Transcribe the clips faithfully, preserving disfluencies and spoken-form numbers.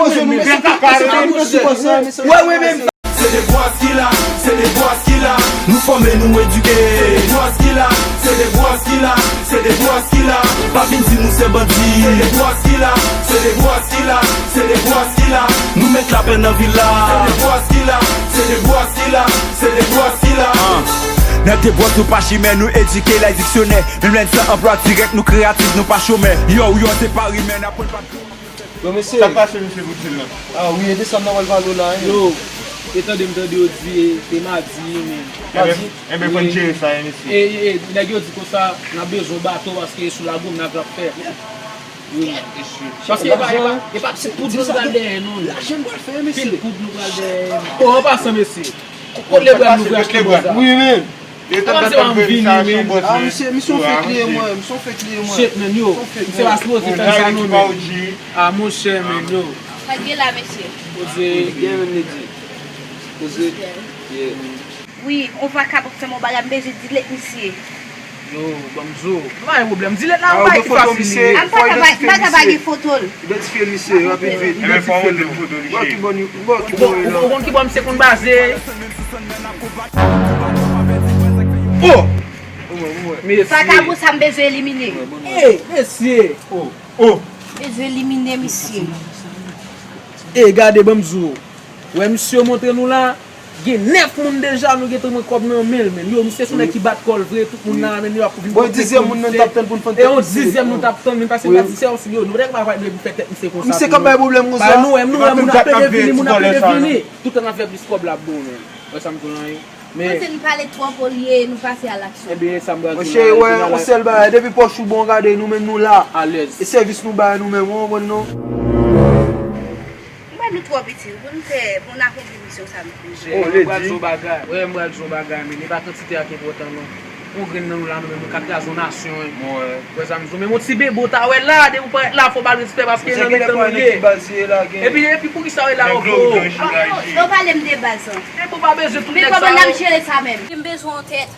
poze nou, men se pa, se pa nou ki pran sipò sa, men se nou ki pran sipò sa. Se de bwaz ki la, se de bwaz ki la. Nou fòme, nou edike. Se de bwaz ki la, se de bwaz ki la. Se de bwaz ki la. Pa vin di nou se bandi. Se de bwaz ki la, se de bwaz ki la. Se de bwaz ki la. Nou met lapè nan vil la. Se de bwaz ki la, se de bwaz ki la. Se de bwaz ki la. Nan de bwaz nou pa chimè, nou edike lay diksyonè. Menm lè n san anplwa dirèk, nou kreyatif, nou pa chomè. Yo, yo, se pa rimè, n aprann pa Yo, mesye. Sa k pase, mesye Boutil la? Ah wi, e de sa m nan wè l pale la, hein. Yo, e tande m tande yo di, e, e madi, men. Madi? Enben, enben, konn jere sa, hein, mesye. E, e, nèg yo di konsa, n ap bezwen bato paske e sou lagoun n ap fè. Wi. Paske e pa, e pa, e pa ti poud nou pral dèyè, non. Lajan pral fè, mesye. Pil poud nou pral dèyè. Bon, an pasan, mesye. Kote lebrad nou vre achte bòz la? Wi, men. Yo t ap tann fè sa sou bòs mwen. Ah, misye, misye yon fake li ye, mwen. Misye yon fake li ye, mwen. Shit, man, yo. Misye pa sipoze fè sa, non, men. Ah, monchè, man, yo. Sa k gen la, mesye? Poze. Gen, men, li di. Poze. Yeah. Wi, on vakabon fè m on bagay, m bezwen delete misye. Yo, ban m di w. M pa gen pwoblèm. Delete la, yon bagay ki fasil li ye. M pa ka ba, m pa ka ba gen foto l. Idantifye misye, rapid vit. Idantifye l non. Bon, ki bò, ki bò, ou konn ki bò misye konn baze? Oh! Mesye. Vakabon sa m bezwen elimine. Ey, mesye. Oh, oh. Bezwen elimine misye. Ey, gade, ban m di w. Wè misye montre nou la. Gen nèf moun deja, nou gentan pran kòb nan men l, men. Yo, misye se yon nèg ki bat kò l vre, tout moun nan men yo ap vin. Bon, dizyèm moun nan t ap tann pou n fann tèt misye. E yon dizyèm nou t ap tann, men, paske nou pa di se yon, yo, nou pa ka pale pou fè tèt misye konsa. Misye k ap bay pwoblèm konsa. Ba nou, wè, nou wè moun ap plede vini, moun ap plede vini. Tout tan n ap fè plis kòb la pou nou, men. Wè sa m di w lan, wi. Men. Paske nou pale twòp olye nou pase a laksyon. Ebyen, sa m pral di w lan, wi. Monchè, wè, yon sèl bagay, depi pòch ou bon, gade, nou menm nou la. Alèz. E sèvis nou bay nou menm, ou konprann non? M wè nou twò piti pou n fè, pou n akonpli misyon sa nou te jwe. Mwen pral di yon bagay. Wè, mwen pral di yon bagay, men e pa kantite a ki enpòtan, non. Yon grenn nan nou la, nou menm, nou ka kraze yon nasyon, wi. Wè sa m di w, men yon ti bebe w ta wè la, depi w parèt la, fò w ba l respè, paske nan mitan nou ye. Epi, epi, poukisa w rele avè w? Yo pale m de baz, an. Epi, w pa bezwen tout nèg sa yo. Men kòman n ap jere sa menm? M bezwen yon tèt.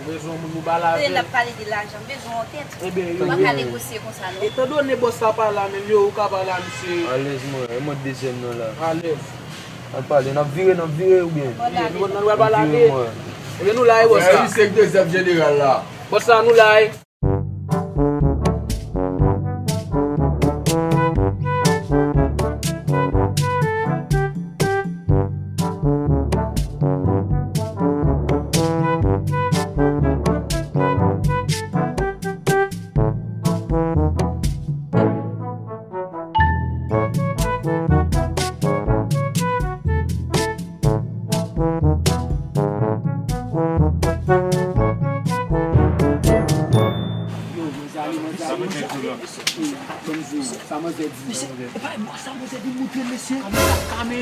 Ou bezwen yon moun pou ba l avè l. N ap pale de lajan, m bezwen yon tèt. Ebyen, yo. Ou pa ka negosye konsa, non. Etandone bòs la pa la menm, yo, ou ka pale a misye. Alèz, mwen, e mwen dezyèm nan la. Alèz. N ap pale, n ap vire, n ap vire oubyen? Ebyen, nou, nou pral pale ale. Ebyen, nou la, e bòs la. Misye k dezyèm jeneral la. Bòs la, nou la, e. Yo, manzè ale, manzè ale, manzè ale, mesye. Sa manzè di. Mesye, e pa e bòs la, manzè vin montre m, mesye.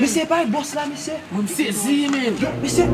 Mesye, e pa e bòs la, mesye. Mwen, m sezi, men. Yo, mesye,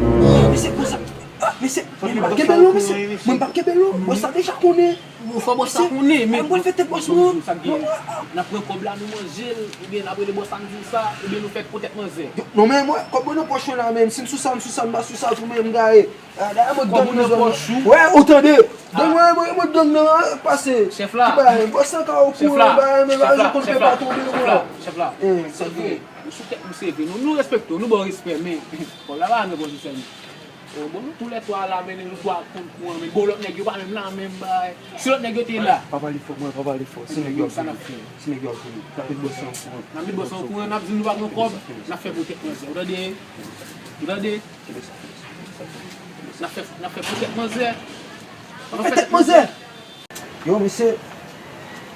mesye, bòs la. Ah, mesye, mwen, m p ap kenbe l non, mesye. Mwen, m p ap kenbe l non. Bòs la deja konnen. Ou fè bòs la konnen, men. Mwen, mwen fè tèt bòs mwen. Sa gen. N ap pran kòb la, nou manje l, oubyen n ap rele bòs la, n di l sa, oubyen nou fè poutèt manzè. Yo, non, men mwen, kòb mwen nan pòch mwen la, men si m sou sa, m sou sa, m pa sou sa, tou, men m gaye. Ah, dayè mwen gang nou zòn. Wè, ou tande? Gang mwen, mwen, mwen gang nan, ah, pase. Chèf la. Ki bagay? Bòs la ka okouran, bagay, men bagay konn fè pa tonbe, mwen. Chèf la. Chèf la. Eh, se vre. Nou sou tèt nou, se vre. Nou, nou respekte w, nou ba w respè, men kòb la pa nan pòch ou sèlman. Oh, bon, nou toulètwa la, men nou twa konn kouran, men bon, lòt nèg yo pa menm la, menm bagay. Si lòt nèg yo te la. Pa pale fò, mwen, pa pale fò. Si nèg yo ap vini. Si nèg yo ap vini. N ap met bòs la an kouran. N ap met bòs la an kouran, n ap di nou pa pran kòb, n ap fè poutèt manzè. Ou tande? Ou tande? N ap fè, n ap fè poutèt manzè. N ap fè tèt manzè. Yo, mesye.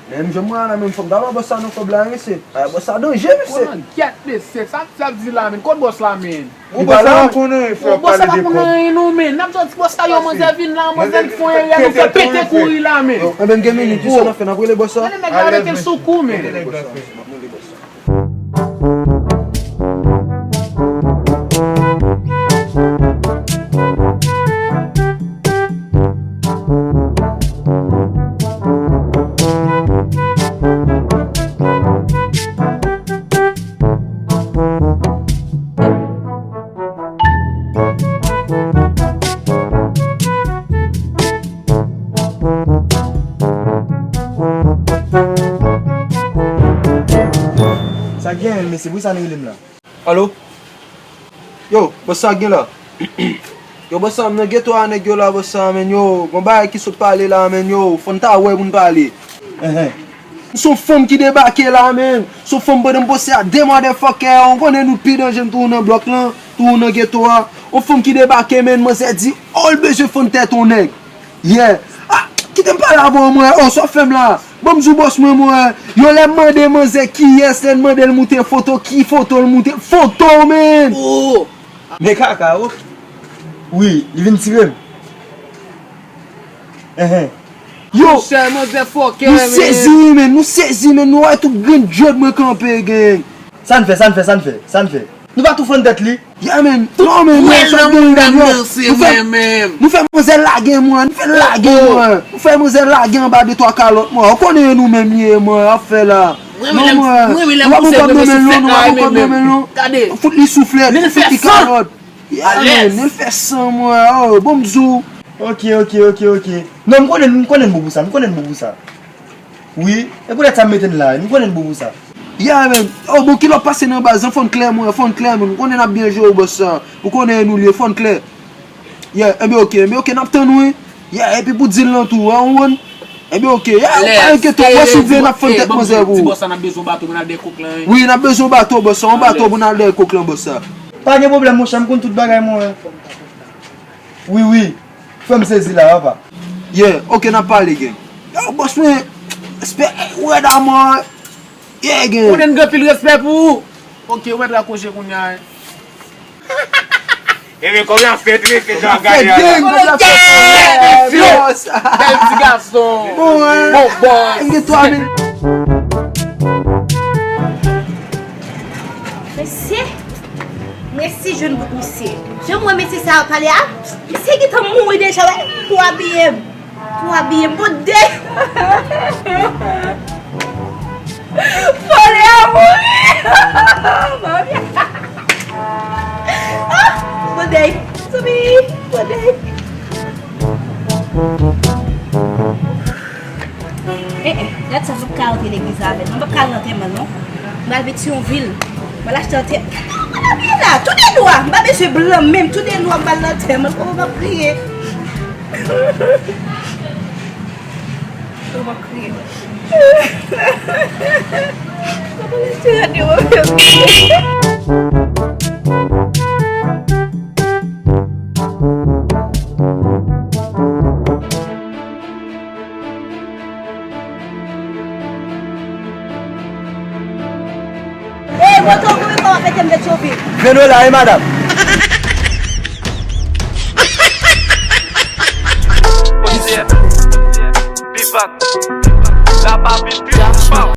Menm jan mwen la, menm fòk daba bòs sa nan kòb la, mesye. Ay, bòs sa danje, mesye. Konan gyèt, mesye. Sa, sa di la, men. Kot bòs la, men? Li pa la, konnen, frè, bòs sa pa konnen anyen, non, men. N ap janti bòs sa, yo, manzè vin la, manzè li fè yon erè, nou fè pete kouri la, men. Yo, enben, gen minit, wi, sa n ap fè, n ap rele bòs sa. Rele nèg la, mete l sou kou, men. Rele nèg la, frè. M ap rele bòs sa. Sa gen, mesye, poukisa nou rele m la? Alo? Yo, bòs sa gen la? Yo, bòs sa, m nan geto a nèg yo la, bòs sa, men yo, gon bagay ki sot pale la, men yo, fò n ta wè pou n pale. Enhen. M se yon fanm ki debake la, men. Se yon fanm pandan m panse a de motherfucker, ou konnen nou pi danje, m toujou nan blòk lan, toujou nan geto a. Yon fanm ki debake, men, manzè di, oh, l bezwen fann tèt yon nèg. Yeah. Ah, kite m pale avè w, mwen. Oh, sa w fè m la? Bon, m di w bòs mwen, mwen, yo lè m mande manzè kiyès, lè n mande l moute foto, ki foto l moute, foto w, menn! Oh! Men kaka, o. Wi, li vin tire m. Enhen. Yo, Monchè, manzè fòkè, nou men. Sezi, wi, menn, nou sezi, menn, nou wè tout grenn djòd mwen kanpe, gang. Sa n fè, sa n fè, sa n fè, sa n fè? Nou pa tou fann tèt li? Ya, menn. Non, menn, Wè non, sa nan gen, moun dam yo. Nan se Nou fè, mwen menm. Nou fè manzè lage mwen, nou fè lage Oh. Mwen. Nou fè manzè lage anba de twa kalòt mwen. Ou konnen nou menm ye mwen, ap fè la. Mwen, Non, mwen, mwen. mwen, mwen, Nou pa mwen, konprann mwen, non, menn, mwen, non, nou pa mwen, konprann mwen, non, menn, non. Gade. Fout li souflèt, Li fout fè li san. kalòt. Ya, Alèz. menn, li fè san mwen. Oh, bon, m di w. Ok, ok, ok, ok. Non, m konnen, m konnen n bon pou sa, m konnen n bon pou sa. Wi, e poutèt sa m mete n la, m konnen n bon pou sa. Ya, menn. Oh, bon, kilòt pase nan baz, an fòn klè, mwen, fòn klè, menn. M konnen n ap byen jwe, bòs sa. Ou konnen nou lye, fòn klè. Yeah, enben ok, enben ok, n ap tann ou, wi. Yeah, epi pou dil lan tou, an ou konprann? Enben ok, yeah, ou pa enkyete w, bòs, ou vle n ap fann tèt manzè pou ou. Di bòs sa n ap bezwen bato pou n al dèyè kòk lan, wi. Wi, n ap bezwen bato, bòs sa, yon bato pou n al dèyè kòk lan, bòs sa. Pa gen pwoblèm, monchè, m konn tout bagay, mwen. Wi, wi. Fè m sezi la, papa. Yeah, ok, n ap pale, gang. Yo, bòs mwen, respè, rèd amò. Yeah, gang. Ou konn gen anpil respè pou ou. Ok, ou mèt rakoche kounye a. Ebyen, kòm l ap fèt, wi, se jan gade a. Gang, kòm l ap fèt. Bèl ti gason. Bon, hein? Bon bòs. M gen twa mil. Mesye, m resi jwenn bout misye. Jan m wè mesye sa ap pale a, misye gentan mouri deja, wè, pou abiye m. Pou abiye m, bòdèy. Vòlè a mouri. Manmi. Ah, bòdèy. Soubi, bòdèy. Eh, eh, gad sa, m p ap ka rantre legliz la avè l. Mwen p ap ka al nan antèman l, non. M pral met yon vil. M pral achte antè-, m pral abiye la. Tou de nwa. M pa bezwen blan menm. Tou de nwa, m pral nan antèman l. Kòman m ap kriye? Kòman m ap kriye? Kòman m ap kriye? Ey, moto w goumen kòman fete m de tchovi. Veno la, wi, madanm. Pipak. La pa pipi, pa.